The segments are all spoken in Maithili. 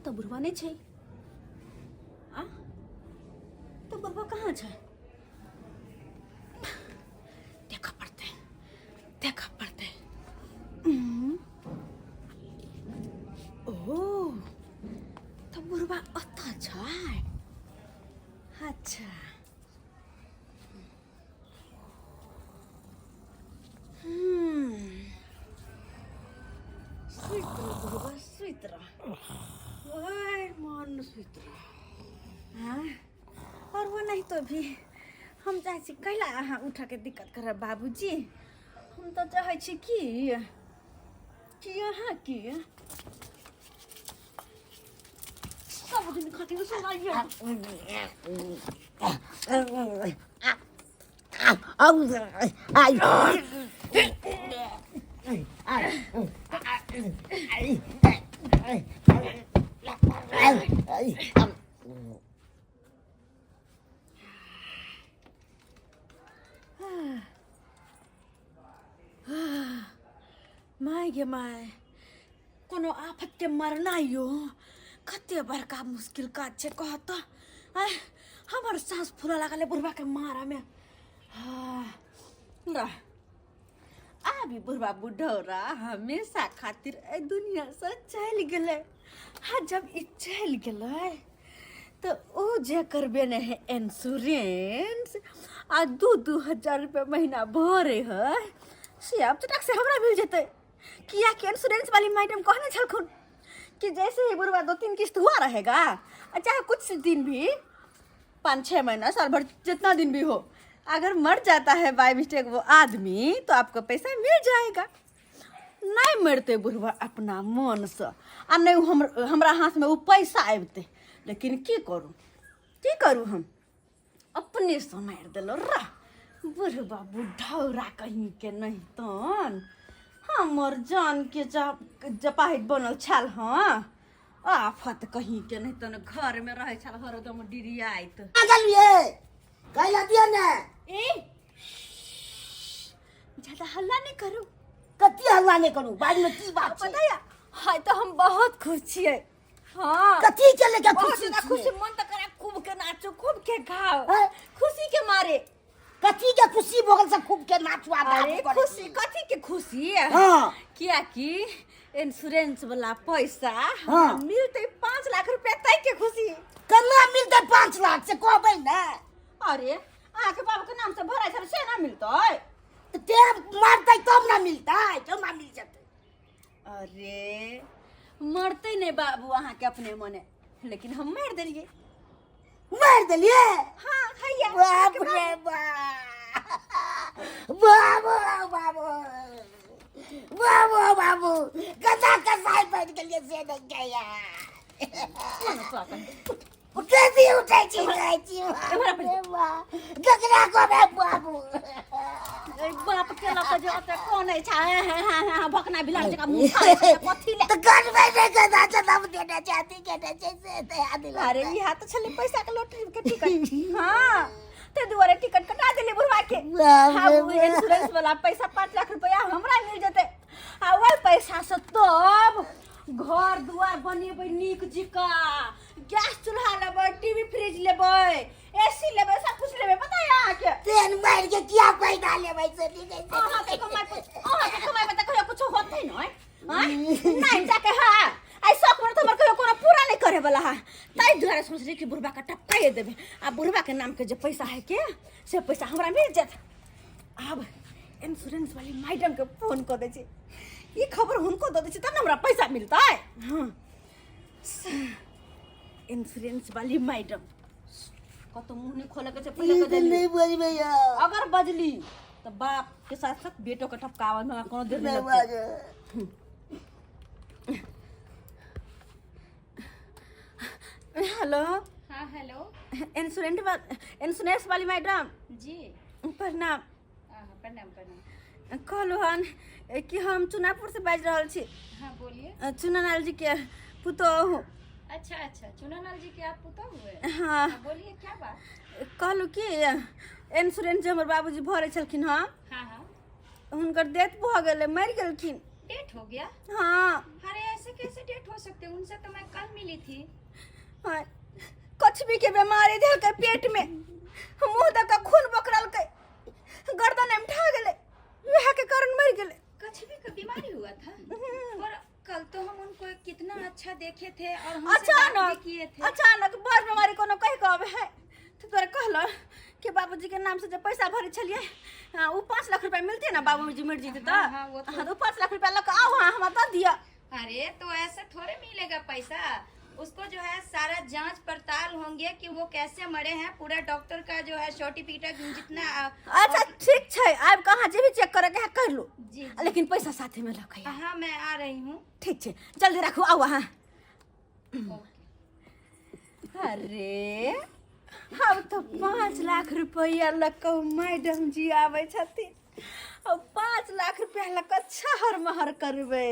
तऽ बुढ़वा नहि छै। आ तऽ बुढ़वा कहाँ छै? देखऽ पड़तै, देखऽ पड़तै। ओ तऽ बुढ़वा ओतऽ छै। अच्छा, सुति रह बुढ़वा, सुति रह। ओए मन, सुति रह। हाँ, और वो नहीं तो भी हम चाहै छी, कैला अहाँ उठऽके दिक्कत करब बाबूजी? हम तऽ चाहै छी कि अहाँके सब दिन खातिर सुनाइए। My गे my, कोनो आफत के मरना यो कते बड़का मुश्किल काज छै, कह तऽ। आँय, हमर साँस फूलऽ लागल बुढ़वा के मारऽ में। हाँ, ल आबी बुढ़वा बुढ़ौरा हमेशा खातिर एहि दुनिया से चलि गेलै। हाँ, जब ई चलि गेलै तऽ ओ जे करबे नहि है इंश्योरेंस आ 2-2 हजार रुपया महीना भरे है, से आब चटाक से हमरा मिल जेतै, कियाकि इंश्योरेंस वाली मैडम कहने छलखुन कि जैसे ही बुढ़वा 2-3 किस्त हुआ रहेगा आ चाहे कुछ दिन भी, 5-6 महीना, साल भर, जितना दिन भी हो, अगर मर जाता है बाय मिस्टेक वो आदमी तो आपको पैसा मिल जाएगा। नहीं मरते बुढ़वा अपना मन से आ नहीं हम हमरा हाथ में वो पैसा आबते, लेकिन की करू, की करू? हम अपने से मारि देलहुँ। रह बुढ़वा बुढ़ौरा कहीं के नहीं तन हमर जान के जपाहित बनल छल। हाँ, आफत कहीं के नहीं तन घर में रहै छल हरदम डिरियाइत। गेलियै कैला दिअ ने। ए, ज्यादा हल्ला नहीं करू। कथी हल्ला नहि करू? बादमे की बात छै? पता या हाय, तो हम बहुत खुश छियै। हाँ। कथी के लेके बहुत खुशी ज्यादा छियै? खुशी। मन तऽ करे खूब के नाचू, खूब के गाओ। हैं? खुशी के मारे। कथी के खुशी भऽ गेल से खूब के नाचू आ अरे डांस करै खुशी छी? कथी के खुशी? हाँ। कियाकि इंश्योरेंस वाला पैसा हाँ। मिलते 5 लाख रुपया, तै के खुशी। केना मिलतै 5 लाख से कहबै ने? अरे, अहाँके बाबू के नाम से भराइ छल से ना मिलतै? तऽ ते मरतै तब ने मिलतै, केना मिल जेतै? अरे, मरतै नहि बाबू अहाँके अपने मने, लेकिन हम मारि देलियै। मारि देलियै? हाँ, हैया। बाप रे बाप, बाबू बाबू बाबू बाबू, कसा कसाई बनि गेलियै से नहि गया। उठै उठै छी, उठै छी। बाप रे बाप, ककरा कहबै बाबू? ए बाप के लऽ कऽ जे ओतऽ कोन छै? हाँ, भकना बिलाड़ जकाँ मुँह फाड़ै छै, कथी ले? तऽ करबै नहि, कदा चलाब देने छै, अथी केने छै से दया दिला। अरे, इहा तऽ छलै पैसा के लॉटरी के टिकट। हाँ, ताहि दुआरे टिकट कटा देलियै बुढ़वा के। बाप हाँ, रे ओ इंश्योरेंस वाला पैसा 5 लाख रुपया हमरा मिल जेतै आ ओहि पैसा से तब घर दुआर बनेबै नीक जिका, गैस चूल्हा लेबै, टीवी फ्रिज लेबै, एसी लेबै, सब कुछ लेबै। पता है अहाँके? तेल मारि के किया पैसा लेबै से ठीक है। अहाँके कमाइ पर, अहाँके कमाइ पर तऽ कहियो कुछो होतै नहि। आँय? नहि जाके। हाँ, आइ शौक में तऽ हमर कहियो कोनो पूरा नहि करे वाला है, ताहि दुआरे सोचली कि बुढ़बा के टपकाइए देबै आ बुढ़बा के नाम के जे पैसा है के से पैसा हमरा मिल जायत। आब इंश्योरेंस वाली मैडम के फोन कऽ दै छी, ई खबर हुनको दऽ दै छी, तब ने हमरा पैसा मिलतै। हाँ, इंश्योरेंस वाली मैडम, कतौ मुँह नहि खोले के छै, पहिले ई कह तऽ देली। नहि बजबै अगर बजली तऽ बाप के साथ साथ बेटो के टपकावल में हमरा कोनो देर नहीं नहि लगतै। बाजै। हेलो। हाँ, हेलो। इंश्योरेंस वाली मैडम। जी। प्रणाम। हाँ, प्रणाम प्रणाम। कहलहुँ हन कि हम चुनापुर से बाजि रहल छी। हाँ, बोलिए। चुनालाल जी के पुतोहु। अच्छा अच्छा, चुनालाल जी के आप पुतोहु हुए? हाँ। हाँ, बोलिए, क्या बात? कहलहुँ कि इंश्योरेंस जे हमर बाबूजी भरै छलखिन हँ, हाँ हाँ हुनकर डेथ भऽ गेलै, मरि गेलखिन। डेथ हो गया? हाँ। अरे, ऐसे ऐसे कैसे डेथ हो सकते हैं? उनसे तो मैं कल मिली थी। हाँ, कछबी के बीमारी देलकै पेट में, मुंह दऽ कऽ खून बकरलकै, गर्दन एमठा गेलै, वएह के कारण मरि गेलै। कछुए का बीमारी हुआ था? पर कल तो हम उनको कितना अच्छा देखे थे और हमसे बात अचानक भी किए थे। अचानक बड़ बीमारी कोनो कहि कऽ अबै है तऽ तोरा कहल कि बाबूजी के नाम से जे पैसा भरे छलियै, हाँ, उ 5 लाख रुपया मिलते ना, बाबूजी मरि जेतै तऽ। हाँ, हाँ, वो तो- हाँ, तऽ उ 5 लाख रुपया लऽ कऽ आउ अहाँ, हमरा दऽ दिअ। अरे, तो ऐसे थोड़े मिलेगा पैसा। उसको जो है सारा जांच पड़ताल होंगे कि वो कैसे मरे हैं, पूरा डॉक्टर का जो है सर्टिफिकेट जितना अच्छा, ठीक छै, आबि कऽ अहाँ जे भी चेक करऽ के है कर लू। जी। लेकिन पैसा साथे में लऽ कऽ आउ। हाँ, मैं आ रही हूँ। ठीक छै, जल्दी राखू, आउ अहाँ। ओके। अरे, अब तो 5 लाख रुपया लऽ कऽ मैडम जी आबै छथिन। अब 5 लाख रुपया लऽ कऽ छहर महर करबै।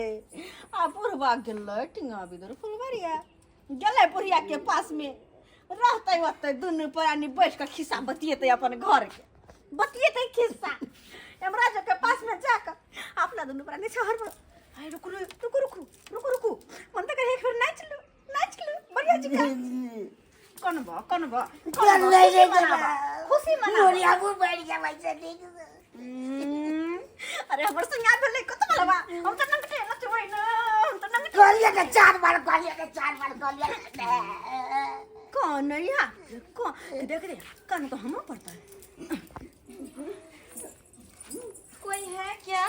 आ बुढ़वा गेलै टिंगा बिदुर फुलवरिया गेलै, बुढ़िया के पास में रहतै। ओतै दुनू प्राणी बैठ कऽ खिस्सा बतियेतै, अपन घर के बतियेतै खिस्सा। यमराज के पास में जाकऽ अपना दुनू प्राणी छहर महर। अरे, रुकू रुकू रुकू रुकू रुकू, मन तऽ करे एक बेर नाचि लू, नाचि लू बढ़िया जी। कनबो कनबो। चल नहीं रे। खुशी मनाबो, खुशी मनाबो। बुढ़िया मुँह बढ़ गया वैसे देख। अरे, हमर सिंगार भेलै कत बलबा, हम तऽ नंगटे नचबै न, हम तऽ नंगटे। कहलिए के चार बार, कहलिए के चार बार, कहलिए के। कौन यहाँ कौन देख रे, कान तो हम पड़ता है। कोई है क्या?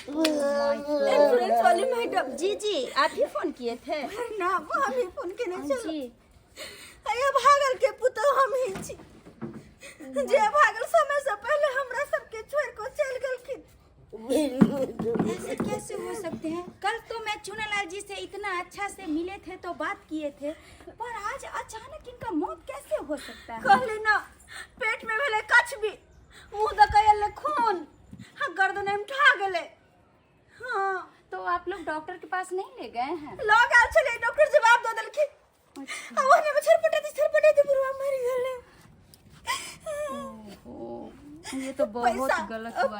इंश्योरेंस वाली मैडम। जी जी, आप ही फोन किए थे? ना, वो हम ही फोन केने छलहुँ। जी। अरे, भागल के पुतोह हम ही छी, जे भागल समय से पहले हमरा सबके छोड़ के चल गेलखिन। ऐसे कैसे हो सकते हैं? कल तो मैं चुनालाल जी से इतना अच्छा से मिले थे तो बात किए थे, पर आज अचानक इनका मौत कैसे हो सकता है? कहली ना, पेट में भेलै कछबी, मुंह दऽ के एलै खून, हाँ, गर्दन उठा गेलै, हाँ। तो आप लोग डॉक्टर के पास नहीं ले गए हैं? लऽ गेल छलै, डॉक्टर जवाब दऽ देलखिन। आ ओहने में छरपटे छरपटे बुढ़वा मरि गेलै। ओहो, ये तो बहुत पैसा गलत हुआ।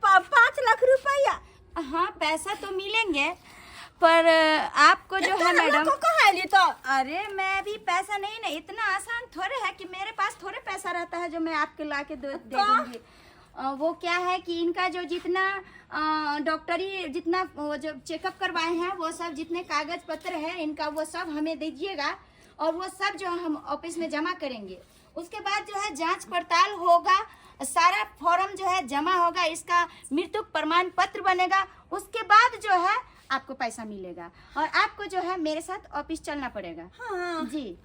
5 लाख रुपया। हाँ, पैसा तो मिलेंगे, पर आपको जो है मैडम कहाँ एलियै तो? अरे, मैं अभी पैसा नहीं ना, इतना आसान थोड़े है कि मेरे पास थोड़े पैसा रहता है जो मैं आपके ला के दे दे तो? दूंगी। वो क्या है कि इनका जो जितना डॉक्टरी जितना वो जो चेकअप करवाए हैं, वो सब जितने कागज पत्र है इनका, वो सब हमें दीजिएगा और वो सब जो हम ऑफिस में जमा करेंगे। उसके बाद जो है जांच पड़ताल होगा, सारा फॉर्म जो है जमा होगा, इसका मृत्यु प्रमाण पत्र बनेगा, उसके बाद जो है आपको पैसा मिलेगा और आपको जो है मेरे साथ ऑफिस चलना पड़ेगा। हाँ। जी।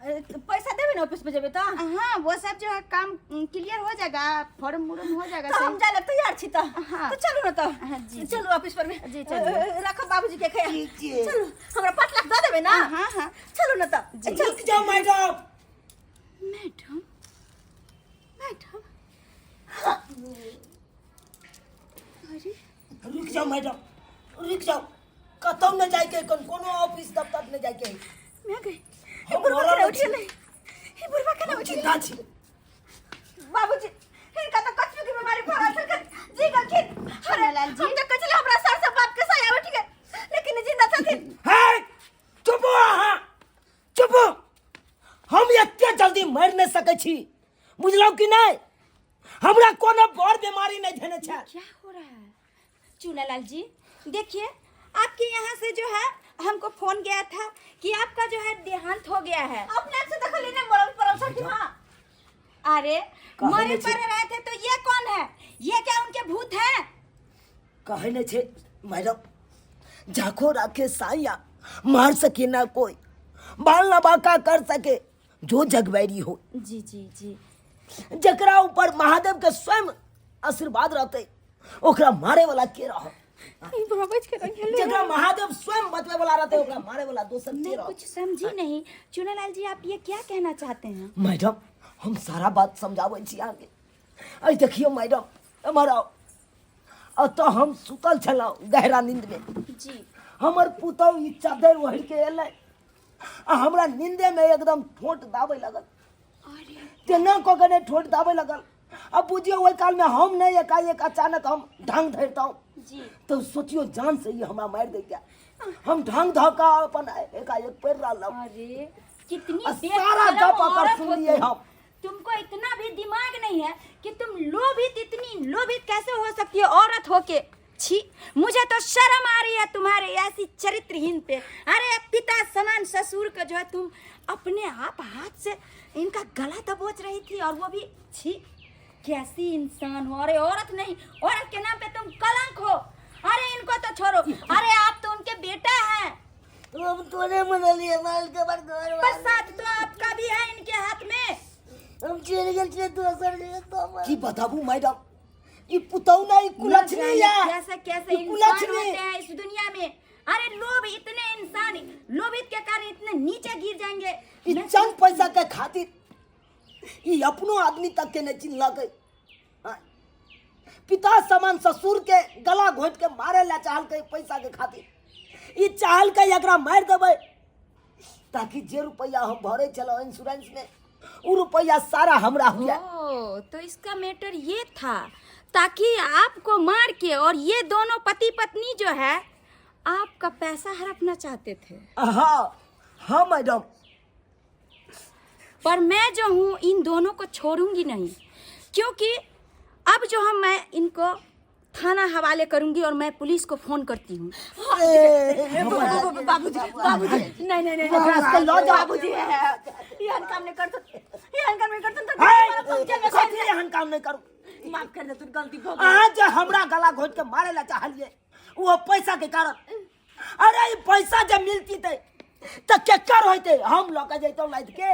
अरे, तो पैसा देबै ने, ऑफिस में जेबै तऽ? हाँ, वो सब जो है काम क्लियर हो जाएगा, फॉर्म उर्म हो जाएगा। तऽ हम सही। जाय लए तैयार छी तऽ। हाँ। तऽ चलू ने तऽ। हाँ, जी, जी। चलू ऑफिस पर में। जी, चलिए। राखब बाबूजी के खैर। ठीक छै। चलू, हमरा 5 लाख दऽ देबै ना? हाँ हाँ। चलू ने तऽ, चलू। रुक जाओ मैडम। मैडम, मैडम, अरे! रुक जाओ मैडम, रुक जाओ। कतौ न जाइके, कोनो ऑफिस दफ्तर न जाइके। मैं गई। हम बुढ़वा मरल केना छी। उठेलै? ई बुढ़वा केना हम उठेलै? जिंदा छी। बाबूजी, हिनका तऽ कछुए के बीमारी भऽ गेल छलखिन, जी गेलखिन। अरे लाल जी। हम तऽ कहै छलियै हमरा सर से बाप के साया उठि गेल, लेकिन ई जिंदा छथिन। हे, चुप हो अहाँ, चुप हो। हम एते जल्दी मरि नहि सकै छी, बुझलहुँ कि नहि? हमरा कोनो बड़ बीमारी नहि धेने छै। क्या हो रहा है चूनालाल जी? देखिए, आपके यहाँ से जो है हमको फोन गया था कि आपका जो है देहांत हो गया है। अपने से देखली ने, मरल पड़ल छथिन, हाँ। अरे, कहे मरे नहीं छी। पड़े रहे थे तो ये कौन है? ये क्या उनके भूत है? कहै नहि छै मैडम, जाको राखे साइया, मार सके ना कोई, बाल ना बाका कर सके जो जगवैरी हो। जी जी जी। जकरा ऊपर महादेव के स्वयं आशीर्वाद रहते, ओकरा मारे वाला के रह? ई बुढ़वा बच के रह गेलै। जकरा महादेव स्वयं बचबै वाला रहते, ओकरा मारे वाला दोसर के मैं रह? कुछ समझी नहीं चूनालाल जी, आप ये क्या कहना चाहते हैं? मैडम, हम सारा बात समझाबै छी अहाँके। अइ देखियौ मैडम, एम्हर आउ। एतऽ हम सुतल छलहुँ गहरा नींद में। जी। हमर पुतहु ई चादर ओढ़ि के एलै आ हमरा नींदे में एकदम ठोंट दाबै लगल। अरे! तेना कऽ के ने ठोंट दाबै लगल, अब बुझियौ ओहि कालमे हम नहि एकाएक अचानक हम ढंग धरितहुँ जी तऽ सोचियौ जान से ही हमरा मारि दैते। हम ढंग धऽ कऽ अपन एकाएक पड़ि रहलहुँ। अरे कितनी आ सारा बेशरम गप ओकर औरत हो सुनलियै तुम। हम। तुमको इतना भी दिमाग नहीं है कि तुम लोभित, इतनी लोभित कैसे हो सकती हो औरत होके। छी, मुझे तो शर्म आ रही है तुम्हारे ऐसी चरित्रहीन पे। अरे पिता समान ससुर का जो है तुम अपने आप हाथ से इनका गला दबोच रही थी, और वो भी छी, कैसी इंसान हो। अरे औरत नहीं, औरत के नाम पे तुम कलंक हो। अरे इनको तो छोड़ो, अरे आप तो उनके बेटा हैं। हम तोरे मनलिए माल के बार घर पर साथ तो आपका भी है इनके हाथ में। हम चल गेल छियै दोसर जगह तो की बताबू मैडम, ई पुतौ ना, ई कुलक्षणी न या जाने कैसे कैसे ई इंसान कुलक्षणी। होते हैं इस दुनिया में। अरे लोभ, इतने इंसान लोभित के कारण इतने नीचे गिर जाएंगे। ई मैं चंद पैसा के खातिर ई अपनो आदमी तक के नहीं चिन्हलकै। हाँ। पिता समान ससुर के गला घोंटि के मारे ला चाहलकै पैसा के खातिर। ई चाहलकै एकरा मारि देबै ताकि जे रुपया हम भरे छलहुँ इंश्योरेंस में उ रुपया सारा हमरा हुए। ओ, तो इसका मैटर ये था, ताकि आपको मार के और ये दोनों पति पत्नी जो है आपका पैसा हड़पना चाहते थे। हाँ हाँ मैडम। पर मैं जो हूँ इन दोनों को छोड़ूंगी नहीं, क्योंकि अब जो हम मैं इनको थाना हवाले करूंगी और मैं पुलिस को फोन करती हूँ। बाबूजी, बाबूजी, नहीं नहीं नहीं, ओकरा सबके लऽ जाउ। बाबूजी, एहन काम नहीं करतुन, एहन काम नहीं करतुन तो हे, कथी एहन काम नहीं करू? माफ कर दे, तू गलती भऽ गेल। अहाँ जे हमरा गला घोंटि के मारे ला चाहलियै वो पैसा के कारण। अरे ई पैसा जे मिलती ते तऽ केकर होइते? हम लऽ के जैतहुँ लादि के।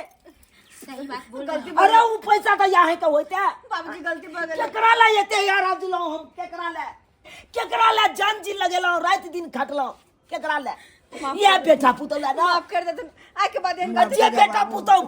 सही बात बोल रहे गलती हो। अरे उ पैसा तऽ यहाँ के होइते। बाबूजी गलती भऽ गेल। केकरा ला एते यार दिलहुँ हम? केकरा ला, केकरा ला जान जी लगेलहुँ, राति दिन खटलहुँ केकरा ला? ये बेटा पुतहु ला ना। माफ कर दे तू, आइ के बाद एहन गलती जे बेटा पुतहु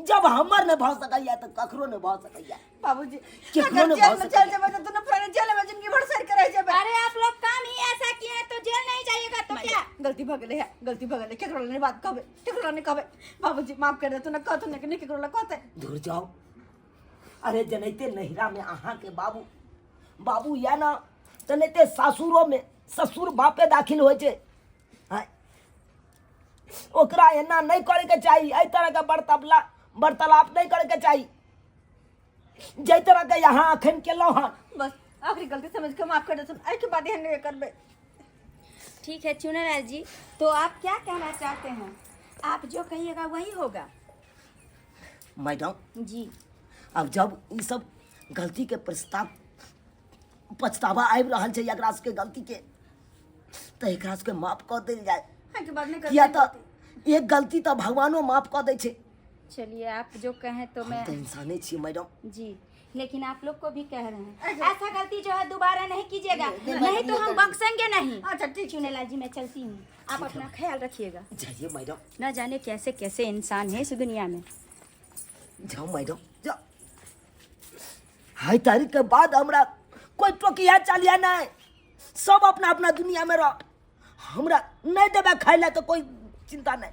जब हमर नहि भऽ सकैया तऽ ककरो नहि भऽ सकैया। बाबूजी, केकरो अगर नहि जेल भऽ में सकैया। चल जेबै तऽ दुनू प्राणी जेल में जिंदगी भर सड़ के रह जेबै। अरे आप लोग काम ही ऐसा किए हैं तो जेल नहीं जाइएगा तो क्या? गलती भऽ गेलै है, गलती भऽ गेलै, केकरो नहीं बात कहबै, केकरो नहीं कहबै। बाबूजी माफ कर दे, तू ना कहतु ना कि नहीं केकरो ला कहतै। दूर जाओ। अरे जनैते नैहरा में अहाँ के बाबू बाबू या ना, तनैते सासुरो में ससुर बापे दाखिल होइ छै। हाँ, ओकरा एना नहीं करे के चाही, एहि तरह के वार्तालाप नहीं करे के चाही जाहि तरह के यहाँ अखन केलहुँ हन। बस आखिरी गलती समझ के माफ कर दे, एहि के बाद एहन नहीं करबै। ठीक है चुनालाल जी, तो आप क्या कहना चाहते हैं? आप जो कहिएगा वही होगा। मैडम जी, अब जब ई सब गलती के प्रस्ताव पछतावा आबि रहल छै एकरा सबके गलती के, तऽ एकरा सबके माफ कऽ देल जाय। एहि के बाद नहीं करबै। किया तऽ एक गलती तऽ भगवानो माफ कऽ दै छै। चलिए आप जो कहें तो हम मैं तऽ इंसाने छियै मैडम। जी, लेकिन आप लोग को भी कह रहे हैं ऐसा गलती जो है दोबारा नहीं कीजिएगा, नहीं तो हम बख्शेंगे नहीं। अच्छा ठीक। चुनेलाल जी मैं चलती हूँ, आप अपना ख्याल रखिएगा। जाइए मैडम। न जाने कैसे कैसे इंसान है इस दुनिया में। जाओ मैडम जाओ। हाई तारीख के बाद हमरा कोई टोकिया चालिया नहीं, सब अपना अपना दुनिया में रह। हमरा नहीं देबै खाइ ला तो कोई चिंता नहीं,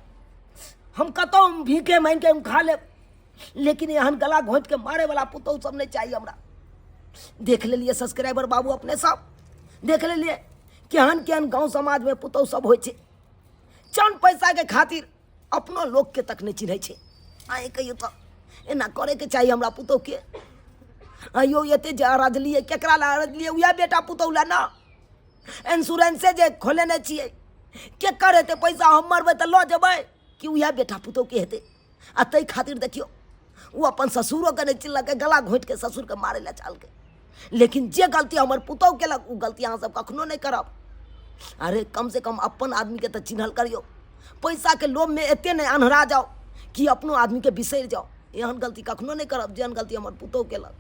हम कतौ भीखे मांगि के हम खा लेब, लेकिन एहन गला घोंटि के मारे वाला पुतहु सब नहीं चाहिए हमरा। देख लेलिए सब्सक्राइबर बाबू, अपने सब देख लेलिए केहन केहन गाँव समाज में पुतहु सब होइ छै। चंद पैसा के खातिर अपनो लोग के तक नहीं चिन्है छै। आइ कहियो तऽ एना करे के चाही हमरा पुतहु के। आइयो एते जे अरजलियै केकरा ला अरजलियै? उएह बेटा पुतहु ला ना। इंश्योरेंसे जे खोलेने छियै केकर हेतै पैसा? हम मरबै तऽ लऽ जेबै कि उएह बेटा पुतहु के हेतै? आ ताहि खातिर देखियौ ओ अपन ससुरोके नहि चिन्हलकै, गला घोंटि के ससुरके मारै लए चाहलकै। लेकिन जे गलती हमर पुतहु केलक ओ गलती अहाँ सब कखनो नहि करब। अरे कम से कम अपन आदमीके तऽ चिन्हल करियौ। पैसाके लोभमे एते नहि अन्हरा जाउ कि अपनो आदमीके बिसरि जाउ। एहन गलती कखनो नहि करब जेहन गलती हमर पुतहु केलक।